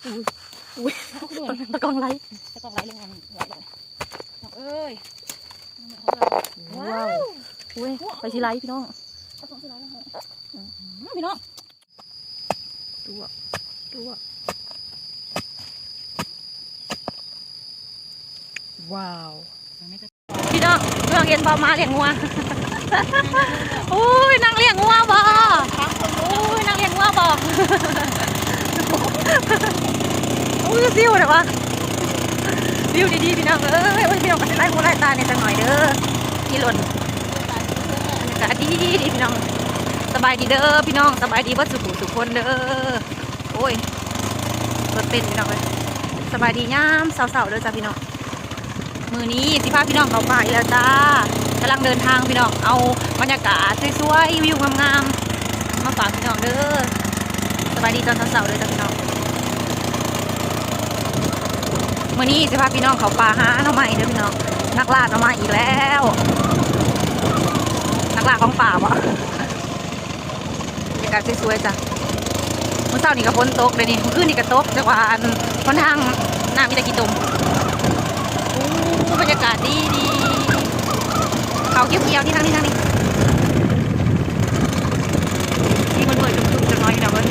ອຸ້ຍ ອຸ້ຍ ຕະ ຕະກ້ອງໄຫຼ ຕະກ້ອງໄຫຼລົງອັນໄຫຼເລີຍ ນ້ອງເອີຍ ວ້າວ ວ້າວ ອຸ້ຍ ໄຟຊິໄຫຼພີ່ນ້ອງ ຕະກ້ອງຊິໄຫຼລົງ ອືມ ພີ່ນ້ອງ ຕົວະ ຕົວະ ວ້າວ ພີ່ນ້ອງ ເບິ່ງເຫັນບໍ່ ໝາລ້ຽງງົວ ໂອ້ຍ ນັກລ້ຽງງົວບໍ່ ໂອ້ຍ ນັກລ້ຽງງົວບໍ່ ໂອ້ຍ ຊິວແທ້ວະ ວິວດີໆ ພີ່ນ້ອງເອີຍ ໂອ້ຍ ພີ່ນ້ອງກໍຊິໄລ່ຫູໄລ່ຕາແດ່ຈັກໜ້ອຍເດີ ຂີ່ລົດ ບັນຍາກາດດີໆ ພີ່ນ້ອງ ສະບາຍດີເດີພີ່ນ້ອງ ສະບາຍດີເບິດສູ່ຜູ້ສູ່ຄົນເດີ ໂອ້ຍ ລົດເຕັ້ນພີ່ນ້ອງເອີຍ ສະບາຍດີຍາມເຊົ້າໆ ເດີຈ້າພີ່ນ້ອງ ມື້ນີ້ຊິພາພີ່ນ້ອງເຂົ້າປ່າອີກແລ້ວຈ້າ ກຳລັງເດີນທາງພີ່ນ້ອງ ເອົາບັນຍາກາດສວຍໆ ວິວງາມໆ ມາຝາກພີ່ນ້ອງເດີ ສະບາຍດີຕອນເຊົ້າໆ ເດີຈ້າພີ່ນ້ອງ ມື້ນີ້ຊິພາພີ່ນ້ອງເຂົ້າປ່າຫາໜໍ່ໄມ້ເດີພີ່ນ້ອງ ນັກລ່າໜໍ່ໄມ້ອີກແລ້ວ ນັກລ່າຂອງປ່າບໍ? ບັນຍາກາດສວຍໆ ຈ້າ ມື້ເຊົ້ານີ້ກໍຝົນຕົກເດ້ນີ້ ມື້ຄືນນີ້ກໍຕົກ ແຕ່ວ່າອັນ ຫົນທາງນ້ຳມີແຕ່ຂີ້ຕົມ ໂອ້ ບັນຍາກາດດີໆ ເຂົ້າຂຽວໆ ນີ້ທາງນີ້ ທາງນີ້ ສີມືດໆ ຈຸ່ມໆ ຈັກໜ້ອຍພີ່ນ້ອງເອີຍ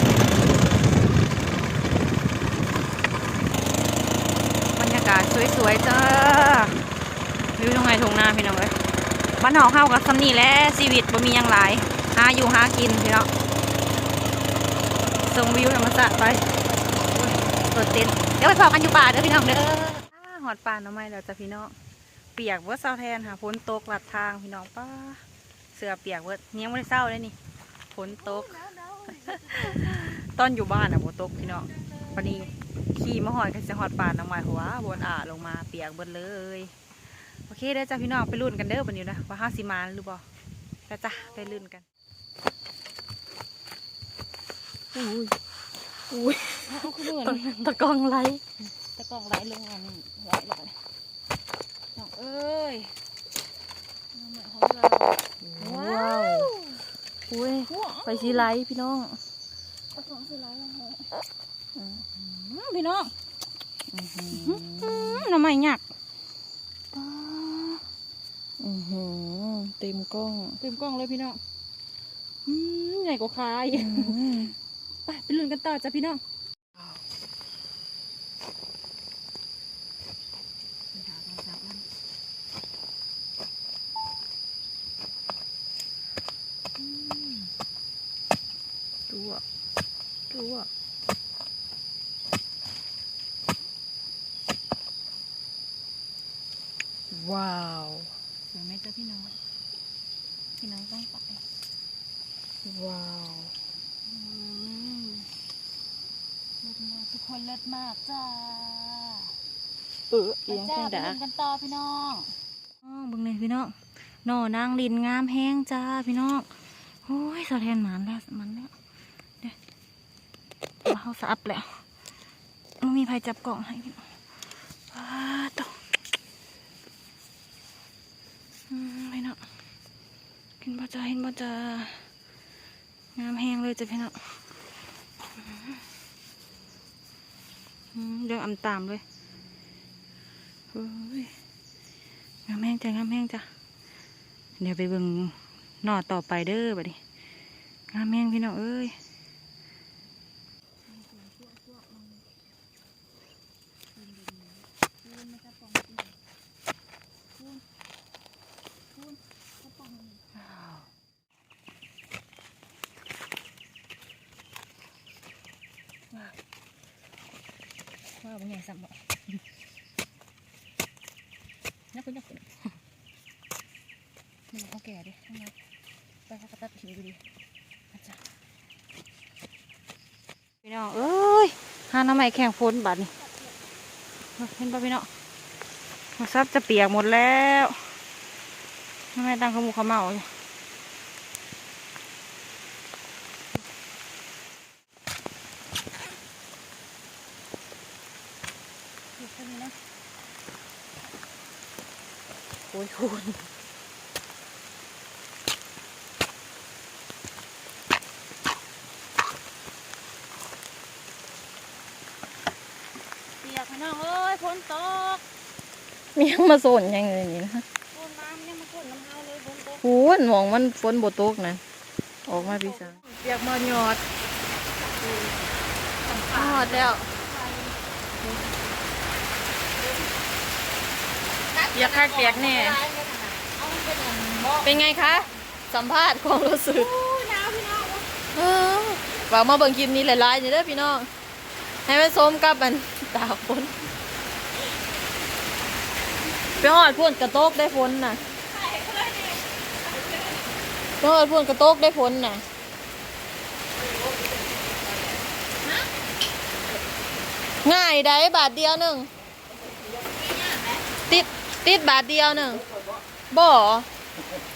ບັນຍາກາດສວຍໆ ຈ້າ. ວິວທົ່ງໄຮ່ທົ່ງນາພີ່ນ້ອງເອີຍ ບ້ານນອກເຮົາກໍສ່ຳນີ້ແຫຼະ ຊີວິດບໍ່ມີຫຍັງຫຼາຍ ຫາຢູ່ຫາກິນພີ່ນ້ອງ ຊົມວິວທຳມະຊາດໄປ ໂອ້ຍ ໂດດເຕັ້ນ ດຽວໄປພໍ້ກັນຢູ່ປ່າເດີພີ່ນ້ອງເດີ ອາ ຮອດປ່າໜໍ່ໄມ້ແລ້ວຈ້າພີ່ນ້ອງ ປຽກເບິດ ສາວແທນຫາຝົນຕົກລັດທາງພີ່ນ້ອງ ປ້າ ເສື້ອປຽກເບິດ ຍັງບໍ່ໄດ້ເຊົາເດ້ນີ້ ຝົນຕົກ ຕອນຢູ່ບ້ານນະບໍ່ຕົກພີ່ນ້ອງ ບາດນີ້ຂີ່ມາຮອດ ກໍຊິຮອດປ່າໜໍ່ໄມ້ ເພາະວ່າຝົນອາລົງມາ ປຽກເບິດເລີຍ. ໂອເຄເດີຈ້າພີ່ນ້ອງ ໄປລຸ້ນກັນເດີບາດນີ້ນະ ວ່າເຮົາຊິໝານຫຼືບໍ່ ໄປຈ້າ ໄປລຸ້ນກັນ ອຸ້ຍ ອຸ້ຍ ເອົາ ເອົາຄືເໝືອນ ຕະ ຕະກ້ອງໄຫຼ ຕະກ້ອງໄຫຼລົງອັນໄຫຼແລ້ວ ນ້ອງເອີຍ ໜໍ່ໄມ້ຂອງເຮົາ ວ້າວ ວ້າວ ອຸ້ຍ ໄຟຊິໄຫຼພີ່ນ້ອງ ຕະກ້ອງຊິໄຫຼແລ້ວ ອືມ ພີ່ນ້ອງ ອືຫື ໜໍ່ໄມ້ຍັກ ປ້າ ອືຫື ເຕັມກ້ອງ ເຕັມກ້ອງເລີຍພີ່ນ້ອງ ອືມ ໃຫຍ່ກວ່າຂາອີກ ອືມ ໄປ ໄປລຸ້ນກັນຕໍ່ຈ້າພີ່ນ້ອງ ຕົວະ ຕົວະ ວ້າວ ສວຍໄໝເຈົ້າພີ່ນ້ອງ ພີ່ນ້ອງຕ້ອງໄປ ວ້າວ ອືມ ເລີດມາກ ທຸກຄົນເລີດມາກຈ້າ ເອີ ອີຫຍັງ ໄປຈ້າ ຈັ່ງໃດ ໄປລຸ້ນກັນຕໍ່ພີ່ນ້ອງ ເບິ່ງແດ່ພີ່ນ້ອງ ໜໍ່ນາງລິນງາມແຮງຈ້າພີ່ນ້ອງ ໂອ້ຍ ສາວແທນໝານແລ້ວ ໝານແລ້ວ ເດ້ ເຮົາສະອັບແລ້ວ ບໍ່ມີໃຜຈັບກ້ອງໃຫ້ພີ່ນ້ອງ ປາດໂທ້ ອືມ ພີ່ນ້ອງ ເຫັນບໍ່ຈ້າ ເຫັນບໍ່ຈ້າ ງາມແຮງເລີຍຈ້າພີ່ນ້ອງ ອືມ ເລື່ອງອຳຕາມເລີຍ ເອີຍ ງາມແຮງຈ້າ ງາມແຮງຈ້າ ດຽວໄປເບິ່ງໜໍ່ຕໍ່ໄປເດີບາດນີ້ ງາມແຮງພີ່ນ້ອງເອີຍ ວ້າວ ວ້າວ ບໍ່ໃຫຍ່ຊ້ຳບໍ ຍັກຂຶ້ນ ຍັກຂຶ້ນ ມັນເອົາແກ່ເດ້ ມັນຍັກ ໄປເຂົາກໍຕັດຖິ້ມຢູ່ດີ ອາຈານ. ພີ່ນ້ອງເອີຍ ຫາໜໍ່ໄມ້ແຂ່ງຝົນບາດນີ້ ເຫັນບໍ່ພີ່ນ້ອງ ໂທລະສັບຈະປຽກໝົດແລ້ວ ໜໍ່ໄມ້ຕັ້ງຂະໝູຂະເໝົາຢູ່ ໂອ້ຍ ໂອ້ຍ. ພີ່ນ້ອງເອີຍ ຝົນຕົກ ມີຫຍັງມາໂຊນຫຍັງເລີຍນີ້ນະ ຝົນມາ ມັນຍັງມາຝົນນຳເຮົາເລີຍ ຝົນຕົກ ພຸ້ນ ໝ່ອງມັນຝົນບໍ່ຕົກນະ ອອກມາພີ່ສາວ ປຽກໝົດຍອດ ຮອດແລ້ວ ປຽກຄັກປຽກແນ່ ເປັນໄງຄະ? ສຳພາດຄວາມຮູ້ສຶກ ໂອ້ຍ ໜາວພີ່ນ້ອງ ເອີ ຝາກມາເບິ່ງຄລິບນີ້ຫຼາຍໆເດີພີ່ນ້ອງ ໃຫ້ມັນສົມກັບອັນຕາກຝົນ ໄປຮອດພຸ້ນກະຕົກໄດ້ຝົນນະ ໄປຮອດພຸ້ນກະຕົກໄດ້ຝົນນະ ງ່າຍໃດ໋ ບາດດຽວໜຶ່ງ ຕິດ ຕິດບາດດຽວໜຶ່ງ ບໍ່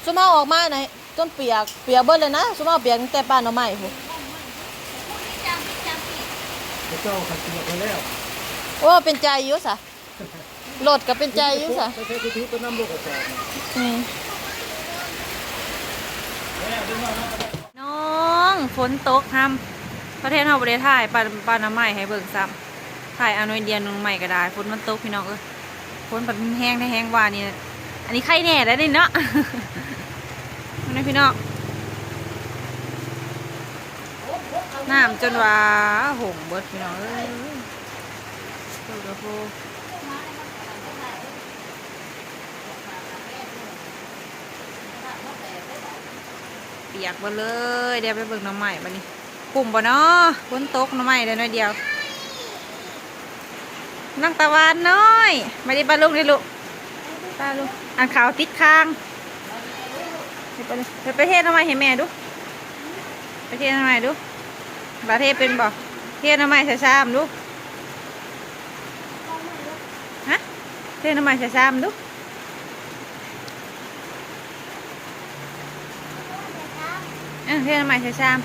ຊຸມເຮົາອອກມານະ ຈົນປຽກ ປຽກເບິດເລີຍນະ ຊຸມເຮົາປຽກຕັ້ງແຕ່ປ່າໜໍ່ໄມ້ພຸ້ນ ເຂົາເຈົ້າກໍເກືອບໄປແລ້ວ ໂອ້ ເປັນໃຈຢູ່ຊະ ລົດກໍເປັນໃຈຢູ່ຊະ ໄປໃສ່ກຸຕິໄປນຳລົດກະສອບ ອືມ ນ້ອງ ຝົນຕົກຫ້ຳ ປະເທດເຮົາບໍ່ໄດ້ຖ່າຍປ່າ ປ່າໜໍ່ໄມ້ໃຫ້ເບິ່ງຊ້ຳ ຖ່າຍເອົາໜ້ອຍດຽວໜຶ່ງ ໜໍ່ໄມ້ກໍໄດ້ ຝົນມັນຕົກພີ່ນ້ອງເອີຍ ຝົນພັດແຮງແທ້ແຮງວ່ານີ້ ອັນນີ້ໄຄແນ່ໄດ໋ນີ້ເນາະ ເບິ່ງນະພີ່ນ້ອງ ນ້ຳຈົນວ່າຫົ່ງເບິດພີ່ນ້ອງເອີຍ ໂອ້ໂຫ ປຽກເບິດເລີຍ ດຽວໄປເບິ່ງໜໍ່ໄມ້ບາດນີ້ ຄຸ້ມບໍ່ນໍ ຝົນຕົກ ໜໍ່ໄມ້ໄດ້ໜ້ອຍດຽວ ນ້ອງຕາຫວານນ້ອຍ ມາດິ ປ້າລຸງເດ້ລູກ ປ້າລຸງ ອັນຂາວຕິດຄາງ ໄປເທໜໍ່ໄມ້ໃຫ້ແມ່ດູ ໄປເທໜໍ່ໄມ້ດູ ບາເທເປັນບໍ່ ເທໜໍ່ໄມ້ໃສ່ຊາມດູ ຮະ ເທໜໍ່ໄມ້ໃສ່ຊາມດູ. ເອີ ເທໜໍ່ໄມ້ໃສ່ຊາມ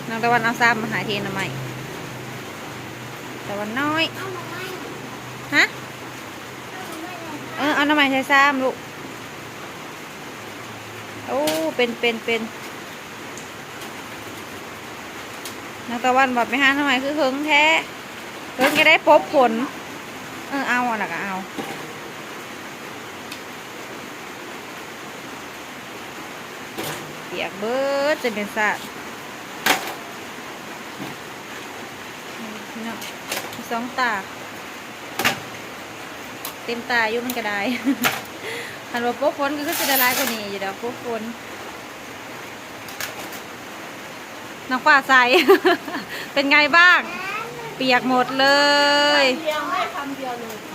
ນ້ອງຕາຫວັນເອົາຊາມມາໃຫ້ເທໜໍ່ໄມ້ ຕາຫວັນນ້ອຍ ຮະ ເອີ ເອົາໜໍ່ໄມ້ໃສ່ຊາມລູກ ໂອ້ ເປັນ ເປັນ ເປັນ ນ້ອງຕາຫວັນວ່າໄປຫາໜໍ່ໄມ້ຄືເຫິງແທ້ ເຫິງຈະໄດ້ປົບຝົນ ເອີ ເອົາ ອັນນັ້ນກໍເອົາ. ປຽກເບິດ ຈະເປັນສາດ ເນາະ ມີສອງຕາ ເຕັມຕາຢູ່ມັນກໍໄດ້ ຄັນວ່າປົບຝົນກໍຄືຊິໄດ້ຫຼາຍກວ່ານີ້ຢູ່ດອກ ປົບຝົນ. ນ້ອງຟ້າໃສ ເປັນໄງບ້າງ? ປຽກໝົດເລີຍ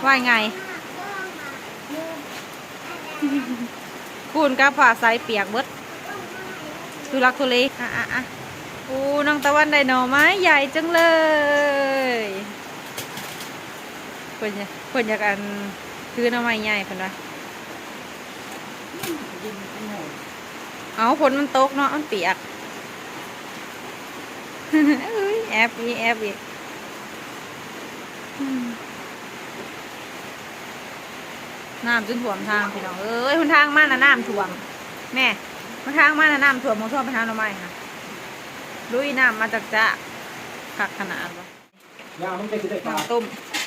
ວ່າໄງ? ຄູນກັບຟ້າໃສປຽກເບິດ ທຸລັກທຸເລ ອະ ອະ ອະ ໂອ້ ນ້ອງຕາຫວັນໄດ້ໜໍ່ໄມ້ໃຫຍ່ຈັງເລີຍ ເພິ່ນ ເພິ່ນຢາກ ອັນ ຖືໜໍ່ໄມ້ໃຫຍ່ເພິ່ນວ່າ. ເອົ້າ ຝົນມັນຕົກເນາະ ມັນປຽກ ເອີຍ ແອບອີກ ແອບອີກ ນ້ຳຈົນຖ້ວມທາງ ພີ່ນ້ອງເອີຍ ຫົນທາງມານະນ້ຳຖ້ວມ ແນ່ ຫົນທາງມານະນ້ຳຖ້ວມ ໝ່ອງຊອກໄປຫາໜໍ່ໄມ້ຫັ້ນ ລຸຍນ້ຳມາຈັກຈາກ ຄັກຂະໜາດວ່າ. ຍາມັນກໍຊິໄດ້ປາ ນ້ຳຕົ້ມ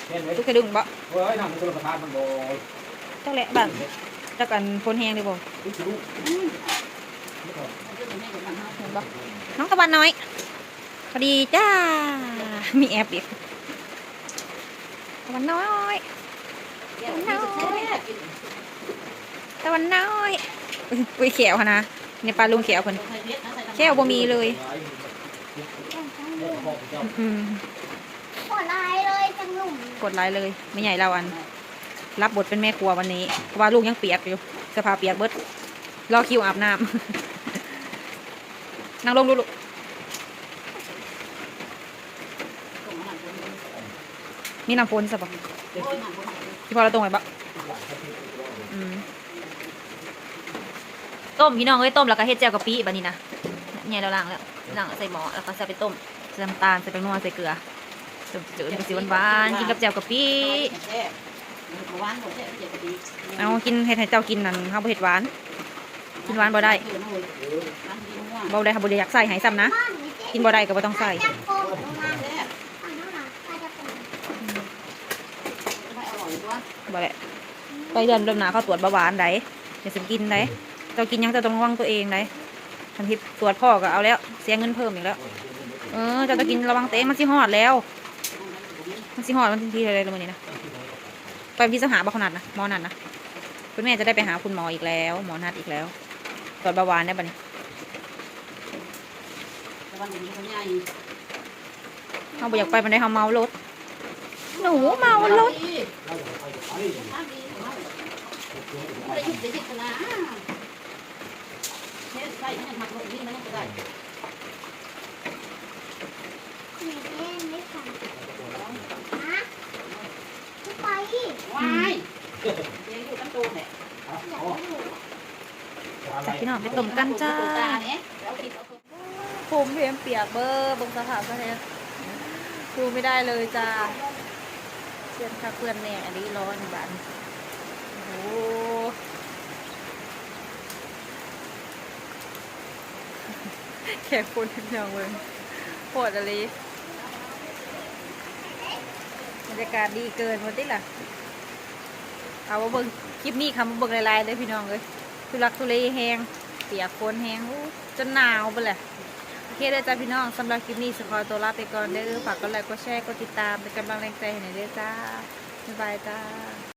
ແມ່ນເດ້ ສຸກສະດຶງບໍ່? ໂອ້ຍ ນ້ຳໃນຊົລປະທານມັນບໍ່ ຈັກແຫຼະ ບ້ານ ຈັກອັນຝົນແຮງຫຼືບໍ່? ຕິດສະດຸ້ງ ອືມ ເຫັນບໍ່? ນ້ອງຕາຫວັນນ້ອຍ ພໍດີຈ້າ ມີແອບອີກ ຕາຫວັນນ້ອຍ ຕາຫວັນນ້ອຍ ຕາຫວັນນ້ອຍ ອຸ້ຍ ອຸ້ຍ ແຂ້ວຫັ້ນນະ ໃນປ່າລຸງແຂ້ວເພິ່ນ ແຂ້ວບໍ່ມີເລີຍ ອືມ ໂຄດຫຼາຍເລີຍ ຈັງໜຸ່ມ ໂຄດຫຼາຍເລີຍ ແມ່ໃຫຍ່ລາວ ອັນ ຮັບບົດເປັນແມ່ຄົວວັນນີ້ ເພາະວ່າລູກຍັງປຽກຢູ່ ເສື້ອຜ້າປຽກເບິດ ລໍຄິວອາບນ້ຳ ນັ່ງລົງດູລູກ. ມີນ້ຳຝົນຊະບໍ່? ໂອ້ຍ ນ້ຳຝົນ ທີ່ພໍ່ລາວຕົ້ມໄວ້ບໍ່? ອືມ ຕົ້ມ ພີ່ນ້ອງເອີຍ ຕົ້ມແລ້ວກໍເຮັດແຈ່ວກະປິບາດນີ້ນະ ໃຫຍ່ລາວລ້າງແລ້ວ ລ້າງໃສ່ໝໍ້ ແລ້ວກໍໃສ່ໄປຕົ້ມ ໃສ່ນ້ຳຕານ ໃສ່ແປ້ງນົວ ໃສ່ເກືອ ຕົ້ມຈືດໆ ມັນກໍຊິຫວານໆ ກິນກັບແຈ່ວກະປິ ແຊບ ເມື່ອວານບໍ່ແຊບ ແຈ່ວກະປິ ເອົາ ກິນ ເຮັດໃຫ້ເຈົ້າກິນນັ້ນ ເຮົາບໍ່ເຮັດຫວານ ກິນຫວານບໍ່ໄດ້ ບໍ່ໄດ້ ເຮົາບໍ່ໄດ້ຢາກໃສ່ໃຫ້ຊ້ຳນະ ກິນບໍ່ໄດ້ກໍບໍ່ຕ້ອງໃສ່ ແຊບ ອືມ ບໍ່ແຫຼະ ໄປເດືອນ ເດືອນໜ້າເຂົາກວດເບົາຫວານໃດ໋ ຢ່າຊິກິນໃດ໋. ເຈົ້າກິນຫຍັງເຈົ້າຕ້ອງລະວັງຕົວເອງໃດ໋. ຄັນຜິດກວດພໍ້ກໍເອົາແລ້ວ ເສຍເງິນເພີ່ມອີກແລ້ວ. ເອີ ເຈົ້າຕ້ອງກິນລະວັງຕົວເອງ ມັນຊິຮອດແລ້ວ ມັນຊິຮອດວັນທີເທົ່າໃດລະມື້ນີ້ນະ? ໄປວັນທີຊາວຫ້າບໍ່ ເຂົານັດນະ ໝໍນັດນະ. ຄຸນແມ່ຈະໄດ້ໄປຫາຄຸນໝໍອີກແລ້ວ ໝໍນັດອີກແລ້ວ ກວດເບົາຫວານໄດ້ບັດນີ້. ເຮົາບໍ່ຢາກໄປປານໃດ ເຮົາເມົາລົດ ໜູເມົາລົດ. ໄປ ຈ້າພີ່ນ້ອງ ໄປຕົ້ມກັນຈ້າ. ພູມເພມປຽກເບີ ເບິ່ງສະພາບສະແພງ ຢູ່ໄມ່ໄດ້ເລີຍຈ້າ. ເປື້ອນຄັກເປື້ອນແນ່ອີ່ຫຼີ ຮ້ອນບາດນີ້. ໂອ້ ແຂກຄົນພີ່ນ້ອງເບິ່ງ ໂພດອີ່ຫຼີ. ບັນຍາກາດດີເກີນວ່າຕິລະ. ເອົາມາເບິ່ງຄລິບນີ້ ເຂົ້າມາເບິ່ງຫຼາຍໆເດີພີ່ນ້ອງເອີຍ ທຸລັກທຸເລແຮງ ປຽກຝົນແຮງ ໂອ້ ຈົນໜາວເບິດແຫຼະ. ໂອເຄເດີຈ້າພີ່ນ້ອງ ສຳລັບຄລິບນີ້ຊິຂໍຕົວລາໄປກ່ອນເດີ. ຝາກກົດໄລ ກົດແຊ ກົດຕິດຕາມ ເປັນກຳລັງແຮງໃຈໃຫ້ແດ່ເດີຈ້າ. ບາຍບາຍຈ້າ.